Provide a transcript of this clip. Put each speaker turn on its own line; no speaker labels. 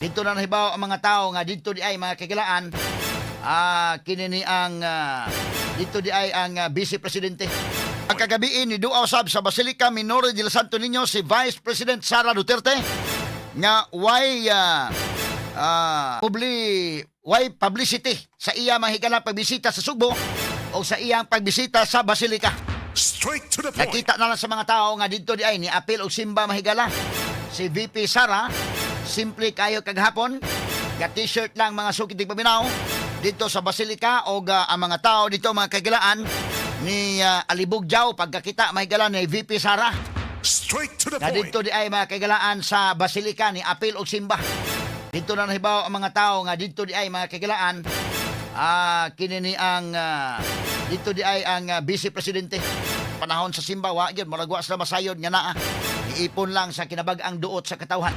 Dito na nahibaw ang mga tao nga dito di ay, mga kahigalaan, kini ni ang dito di ay ang Vice Presidente. Ang kagabiin ni duaw sab sa Basilica Minore del Santo Niño si Vice President Sara Duterte nga why why publicity sa iya, mga higala, pagbisita sa Sugbo o sa iyang pagbisita sa Basilica.
Straight to the point.
Nakita na lang sa mga tao nga dito di ay ni apil og simba, mahigala, si VP Sara. Simple kayo kaghapon. Ga t-shirt lang, mga suki tigpaminaw, dito sa Basilica og ang mga tao dito, mga kahigalaan, ni alibog jaw pagkakita, mahigala, ni VP Sara.
Straight to the
Na
point.
dito di ay, mga kahigalaan, sa Basilica ni apil og simba. Dito na nahibaw ang mga tao nga dito di ay, mga kahigalaan, kini ni ang dito di ay ang Vice Presidente. Panahon sa simba, wa gyud murag wa sila masayod nga naa. Iipon lang sa kinabag-ang duot sa katawhan.